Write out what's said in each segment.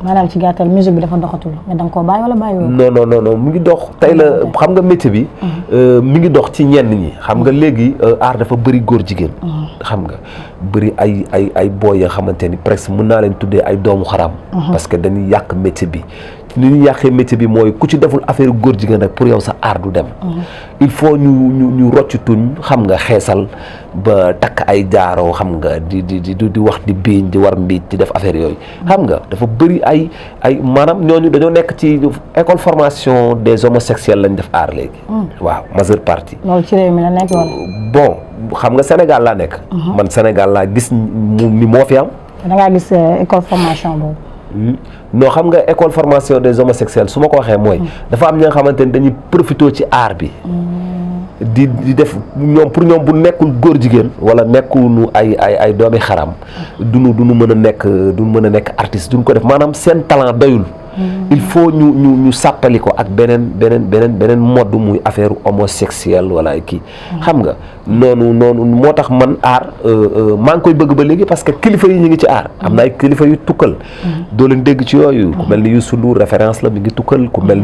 maanaam ci gàttal musique bi dafa doxatul mais da nga koo bàyyi wala bàyyiwoo. non mu ngi dox tey la xam nga métier bi. mi ngi dox ci ñenn ñi xam nga léegi art dafa bëri góor jigéen. xam nga bëri ay boy yoo xamante ni presque mën naa leen tuddee ay doomu xaram. parce que dañuy yàq métier bi. ni ñu yàqee métier bi mooy ku ci deful affaire góor jigéen rek pour yow sa art du dem. il faut ñu rocc tuñ xam nga xeesal ba takk ay jaaroo xam nga di wax di biiñ di war mbiic di def affaire yooyu. xam nga dafa bëri ay maanaam ñooñu dañoo nekk ci école formation des homosexuels lañ def art léegi. waaw majeure partie. loolu ci réew mi la nekk wala. bon xam nga Sénégal laa nekk. man Sénégal laa gis ni moo fi am. da ngaa gis école formation boobu. non xam nga école formation des homosexuels su ma ko waxee mooy dafa am ñi nga xamante ni dañuy profité ci art bi di def ñoom pour ñoom bu nekkul góor jigéen wala nekkunu ay doomi xaram duñu mën a nekk artiste duñu ko def maanaam seen talent doyul. il faut ñu sàppali ko ak beneen mode muy affaire homosexuel wala ay kii. xam nga noonu moo tax man aar maa ngi koy bëgg ba léegi parce que kilifa yi ñu ngi ci aar. am na ay kilifa yu tukkal. doo leen dégg ci yooyu. ku mel ni Youssou Ndour référence la mi ngi tukkal ku mel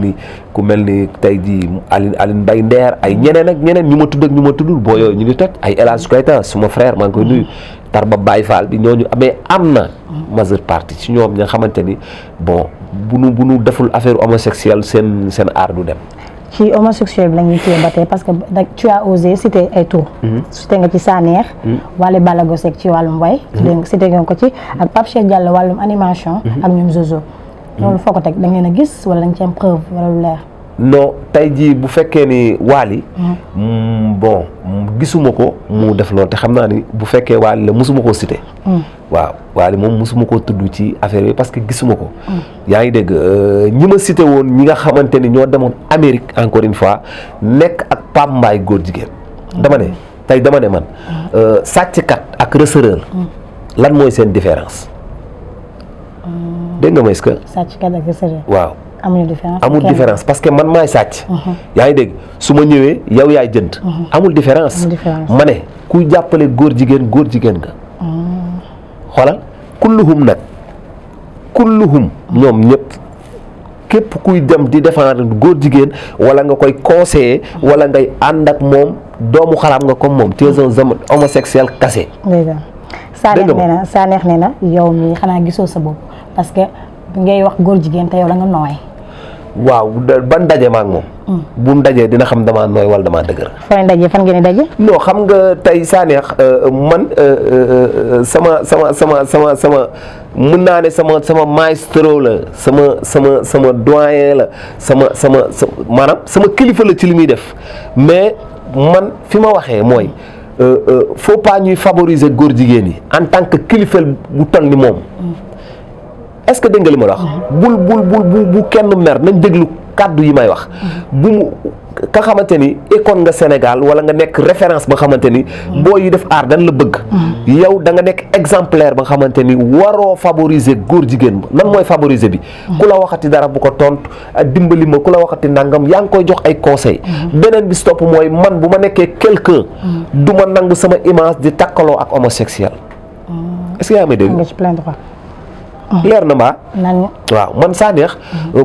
ni tey jii Aline Mbaye Nder ay ñeneen ak ñeneen ñu ma tudd ak ñu ma tuddul boo yooyu ñu ngi toj ay El Hadj Keita suma frère maa ngi koy nuyu. Tarba Baye Fall bi ñooñu amee am na majeure partie ci ñoom ña xamante ni bon bu nu deful affaire homosexuelle seen art du dem. ci homosexuel bi la ñuy téye ba tey parce que tu as osé citer ay tour cité nga ci Sanex. Wally Ballago Seck ci wàllum way. cité nga ko ci ak Pape Cheikh Diallo wàllum animation. ak ñoom Zozo. loolu foo ko teg da ngeen a gis wala da nga ci am preuve wala lu leer. non tey jii bu fekkee ni Wally bon gisuma ko mu def loolu te xam naa ni bu fekkee Wally la mosuma koo cité. waaw Wally moom mosuma koo tudd ci affaire yooyu parce que gisuma ko. yaa ngi dégg ñi ma cité woon ñi nga xamante ni ñoo demoon Amérique encore une fois nekk ak Pape Mbaye góor jigéen. dama ne man sàcckat ak receveur lan mooy seen différence. dégg nga ma est-ce que. sàcckat ak receveur. waaw. amul différence parce que man maay sàcc. yaa ngi dégg su ma ñëwee yow yaay jënd. amul différence ma ne kuy jàppale góor jigéen nga. xoolal kulluhum ñoom ñëpp képp kuy dem di défendre góor jigéen wala nga koy conseiller wala ngay ànd ak moom doomu xaraam nga comme moom tu es un homosexuel cassé. Sanex nee na yow mi xanaa gisoo sa bopp parce que ngay wax góor jigéen te yow da nga nooy. waaw ban daje ma ak moom. bu mu dajee dina xam damaa nooy wala damaa dëgër. fan ngeen di daje. non xam nga tey Sanex man sama mën naa ne sama maestro la sama doyen la sama maanaam sama kilifa la ci li muy def mais man fi ma waxee mooy faut pas ñuy favoriser góor jigéen yi en tant que kilifa bu toll ni moom. est-ce que dégg nga li ma la wax bu kenn mer nañ déglu kàddu yi may wax bu mu ka xamante ni école nga Sénégal wala nga nekk référence ba xamante ni boo yi def aar dañ la bëgg yow da nga nekk exemplaire ba xamante ni waroo favoriser góor jigéen ba nan mooy favoriser bi ku la waxati dara bu ko tontu dimbali ma ku la waxati nangam yaa ngi koy jox ay conseil beneen bi stop mooy man bu ma nekkee quelqu'un du ma nangu sama image di takkaloo ak homosexuel est-ce que yaa may dégg leer na mbaa waaw man Sanex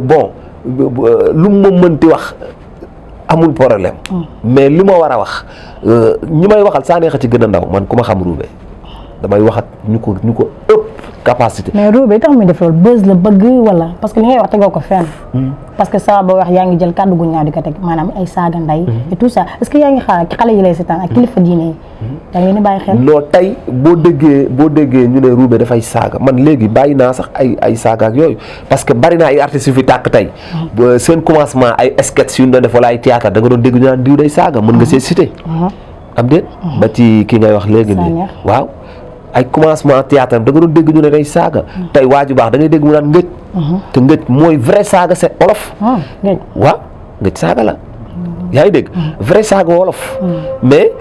bon lu mu ma mënti wax amul problème mais li ma war a wax ñi may waxal Sanex a ci gën a ndaw man ku ma xam Roubé damay waxat ñu ko ëpp capacité. mais Roubé tax muy def loolu buzz la bëgg wala parce que li ngay wax tegoo ko fenn. parce que saa boo wax yaa ngi jël kàddu gu ñaaw di ko teg maanaam ay saaga ndey. et tout ça est-ce que yaa ngi xaar xale yi lay seetaan ak kilifa diine yi. da ngeen di bàyyi xel. non tey boo déggee ñu ne Roubé dafay saaga man léegi bàyyi naa sax ay saaga ak yooyu parce que bari naa ay artistes yu fi tàkk tey. seen commencement ay sketch yu ñu doon def wala ay théâtre da nga doon dégg ñu naan diw day saaga mën nga see cité. am déet ba ci ki ngay wax léegi nii waaw. ay commencement théâtre da nga doon dégg ñu ne day saaga tey waaju baax da ngay dégg mu naan ngëj te ngëj mooy vrai saaga c'est wolof waaw ngëj saaga la yaa ngi dégg vrai saaga wolof mais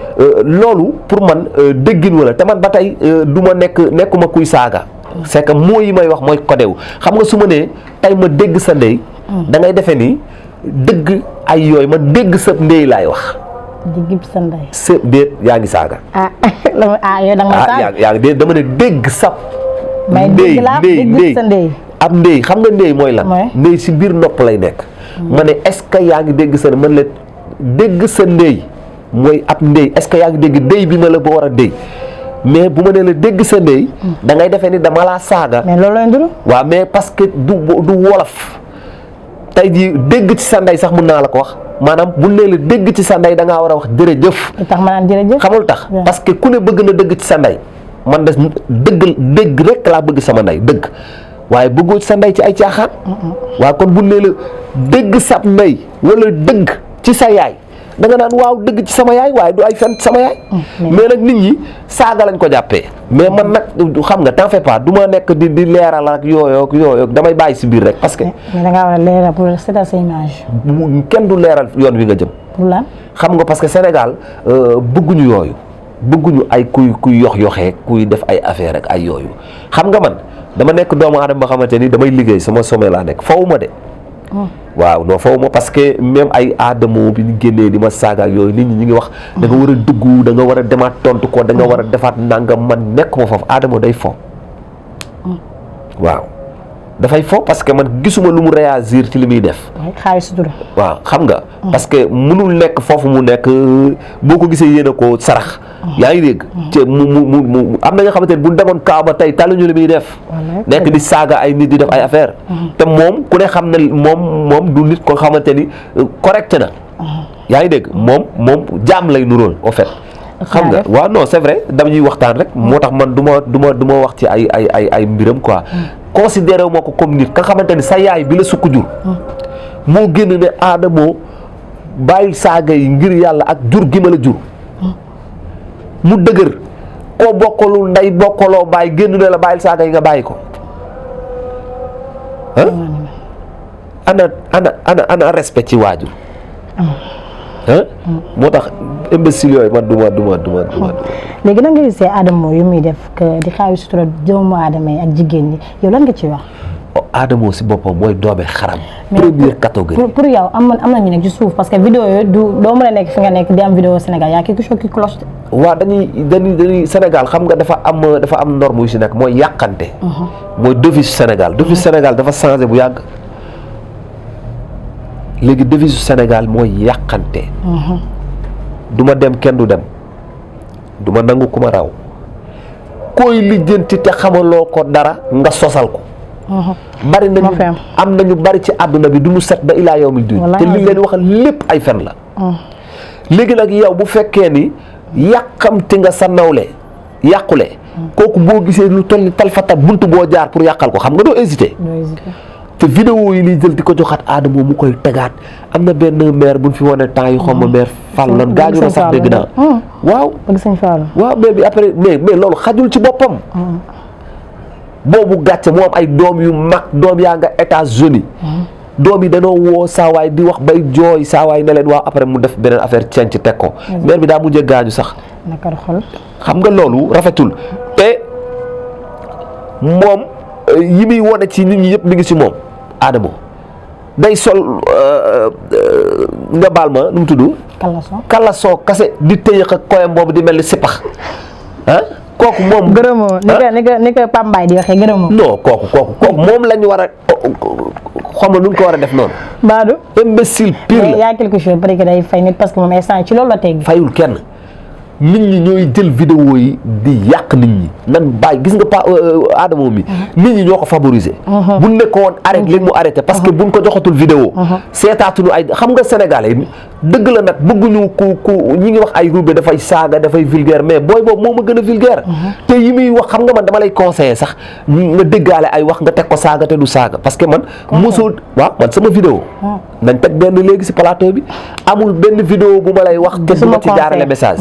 loolu pour man déggin wala te man ba tey du ma nekkuma kuy saaga c'est que moo yi may wax mooy kodew xam nga su ma nee tey ma dégg sa ndey da ngay defee ni dëgg ay yooyu ma dégg sa ndey laay wax dégg sa ndey. déet yaa ngi saaga. yow da nga ma saaga yaa ngi déet dama ne dégg sa. may dégg laa dégg sa ndey. ab ndey xam nga ndey mooy lan. ndey si biir nopp lay nekk. ma ne est-ce que yaa ngi dégg sa man la dégg sa ndey mooy ab ndey est-ce que yaa ngi dégg ndey bi ma la ba war a déy mais bu ma nee la dégg sa ndey. da ngay defee ni dama laa saaga. mais loolu lay nduru. waaw mais parce que du wolof tey jii dégg ci sa ndey sax mën naa la ko wax maanaam bu nee la dégg ci sa ndey da ngaa war a wax jërëjëf. lu tax ma naan jërëjëf. xamul tax parce que ku ne bëgg na dëgg ci sa ndey man de dégg rek laa bëgg sama ndey dëgg waaye bëggoo ci sa ndey ci ay caaxaan. waaw kon bu nee la dégg sa ndey wala dëgg ci sa yaay. da nga naan waaw dëgg ci sama yaay waaye du ay fen sama yaay. mais nag nit ñi saaga lañ ko jàppee. mais man nag xam nga t'en fais pas du ma nekk di leeral ak yooyu damay bàyyi si biir rek parce que. mais da ngaa war a leeral pour seetal sa image. kenn du leeral yoon wi nga jëm. pour lan. xam nga parce que Sénégal bëgguñu yooyu bëgguñu ay kuy yoxee kuy def ay affaire rek ay yooyu xam nga man dama nekk doomu aadama ba xamante ni damay liggéey sama sommet laa nekk faw ma de. waaw non foofu ma parce que même ay aadamo bi ñu génnee di ma saaga ak yooyu nit ñi ngi wax da nga war a dugg da nga war a demaat tontu ko da nga war a defaat nangam man nekk ma foofu aadamo day fo waaw dafay fo parce que man gisuma lu mu réagir ci li muy def. waaw xam nga. parce que mënul nekk foofu mu nekk boo ko gisee yéen a ko sarax. yaa ngi dégg. te mu am na nga xamante ne bu ñu demoon Kaaba tey taluñu li muy def. nekk di saaga ay nit di def ay affaire te moom ku ne xam ne moom du nit ko xamante ni correct na. yaa ngi dégg moom jaam lay nuróol au fait. xam nga waaw non c'est vrai dama ñuy waxtaan rek moo tax man du ma wax ci ay mbiram quoi. considéré wu ma ko comme nit ka xamante ni sa yaay bi la sukk jur moo génn ne Adamo bàyyi saaga yi ngir yàlla ak jur gi ma la jur mu dëgër koo bokkalul ndey bokkaloo bàyyi génn ne la bàyyil saaga yi nga bàyyi ko ana respect ci waajur moo tax imbécile yooyu man duma léegi nan nga gisee Adamo yu muy def que di xaawi sutura doomu aadama yi ak jigéen ñi yow lan nga ci wax. Adamo si boppam mooy doome xaram. première catégorie pour yow am na ñu nekk ci suuf parce que vidéo yooyu doo mën a nekk fi nga nekk di am vidéo Sénégal yaa quelque chose qui cloche. waaw dañuy Sénégal xam nga dafa am norme yu si nekk mooy yàqante. mooy devise Sénégal devise Sénégal dafa changé bu yàgg. léegi devise Sénégal mooy yàqante. du ma dem kenn du dem du ma nangu ku ma raw koy lijjanti te xamaloo ko dara nga sosal ko. bari nañu am nañu bari ci àdduna bi du ñu set ba ilaa yawmil diin te li leen waxal lépp ay fen la. léegi nag yow bu fekkee ni yàqamti nga sa nawle yàqule. kooku boo gisee lu toll ni talfata buntu boo jaar pour yàqal ko xam nga doo hésité. te vidéo yi liy jël di ko joxaat Adamo mu koy tegaat am na benn maire bu ñu fi wane temps yi xaw ma maire Falloon gaañu na sax dégg naa. waaw waaw mais bi après mais loolu xajul ci boppam. boobu gàcce moo am ay doom yu mag doom yaa nga États-Unis doom yi danoo woo saawaay di wax bay jooy saawaay ne leen waaw après mu def beneen affaire cenc teg ko. maire bi daa mujjee gaañu sax. xam nga loolu rafetul te moom yi muy wane ci nit ñi yëpp mi ngi ci moom. Adamo day sol nga baal ma nu mu tudd. kalasoo kase di tëyëq ak koyam boobu di mel ni sipax kooku moom. gërëmoo ni ko Pape Mbaye di waxee gërëmoo. non kooku moom la ñu war a xaw ma nu ñu ko war a def noonu. Badou. imbécile pire la y a quelque chose peut-être que day fay nit parce que moom instant ci loolu la teg. fayul kenn. nit ñi ñooy jël vidéo yi di yàq nit ñi nan bàyyi gis nga Adamo mi nit ñi ñoo ko favoriser buñ nekkoon arrêté léegi mu arrêté parce que buñ ko joxatul vidéo seetaatuñu ay xam nga sénégalais dëgg la nag bëgguñu ku ñi ngi wax ay roube dafay saaga dafay vulgaire mais booy boobu moo ma gën a vulgaire te yi muy wax xam nga man dama lay conseiller sax nga déggaale ay wax nga teg ko saaga te du saaga parce que man mosoo waaw man sama vidéo nañ teg benn léegi si plateau bi amul benn vidéo bu ma lay wax te du ma ci jaarale message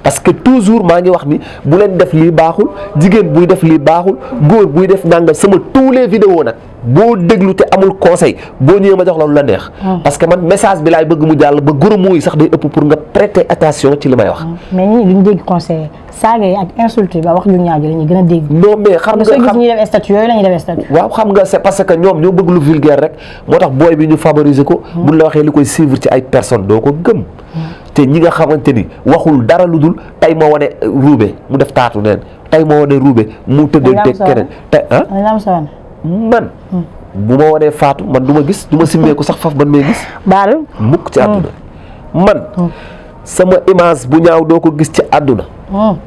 parce que toujours maa ngi wax ni bu leen def lii baaxul jigéen buy def lii baaxul góor buy def nangam sama tous les vidéos nag boo déglu te amul conseil boo ñëwee ma jox la lu la neex. parce que man message bi laay bëgg mu jàll ba gros mots yi sax day ëpp pour nga prêter attention ci li may wax. mais ñii duñ dégg conseil saaga yi ak insulte ba wax ju ñaaw ji la ñuy gën a dégg. non mais xam nga soo gis ñuy def statut yooyu la ñuy def statut. waaw xam nga c'est parce que ñoom ñoo bëgg lu vulgaire rek moo tax booy bi ñu favoriser ko. buñ la waxee li koy suivre ci ay personnes doo ko gëm. te ñi nga xamante ni waxul dara lu dul tey ma wane ruube mu def taatu neen tey ma wane ruube mu tëddee teg keneen te man bu ma wanee Fatou man du ma gis du ma simmeeku sax faf man may gis baalu mukk ci àdduna man sama image bu ñaaw doo ko gis ci àdduna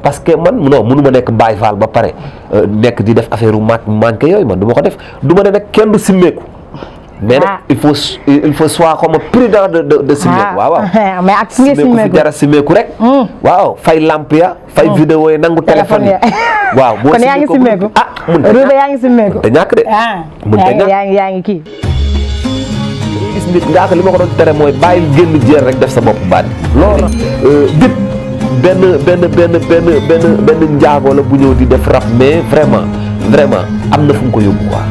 parce que man non mënu ma nekk Baye Fall ba pare nekk di def affaire u manqué yooyu man du ma ko def du ma ne nag kenn du simmeeku mais nag il faut soit comme prudent de simmeeku waaw mais ak fi nga simmeeku fi jara simmeeku rek waaw fay lamp ya fay vidéo yi nangu téléphone yi waaw boo kon yaa ngi simmeeku mun Rouba yaa ngi simmeeku te ñàkk de mun te ñàkk yaa ngi kii gis nit ngaa ko li ma ko doon tere mooy bàyyil génn jéer rek def sa bopp baat loolu dip benn njaago la bu ñëw di def rap mais vraiment am na fu mu ko yóbbu quoi